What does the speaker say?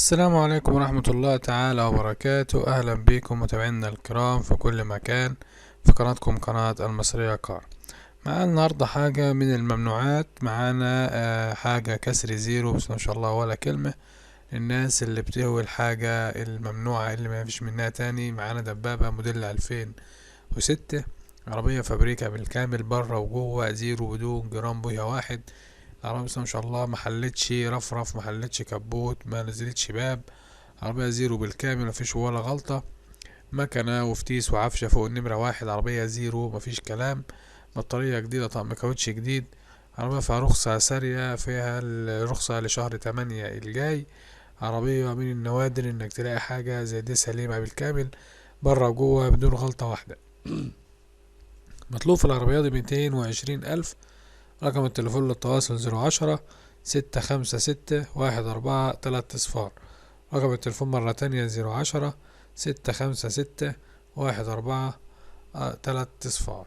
السلام عليكم ورحمة الله تعالى وبركاته. أهلا بكم متابعينا الكرام في كل مكان في قناتكم قناة المصرية كار. معانا النهاردة حاجة من الممنوعات، معانا حاجة كسر زيرو، بس ما شاء الله ولا كلمة. الناس اللي بتهوي الحاجة الممنوعة اللي ما فيش منها تاني. معانا دبابة موديل 2006، عربية فابريكا بالكامل برا وجوه، زيرو بدون جرام بوية واحد. العربية بس ما شاء الله ما حلتش رفرف، ما حلتش كبوت، ما نزلتش باب، عربية زيرو بالكامل مفيش ولا غلطة. مكنة وفتيس وعفشة فوق النمرة واحد، عربية زيرو مفيش كلام. بطارية جديدة، طقم كاوتش جديد. عربية فيها رخصة سارية، فيها الرخصة لشهر 8 الجاي. عربية من النوادر انك تلاقي حاجة زي دي سليمة بالكامل برا وجوه بدون غلطة واحدة. مطلوب في العربية دي 220,000. رقم التليفون للتواصل 010 656 14 000. رقم التليفون مرة تانية 010 656 14 000.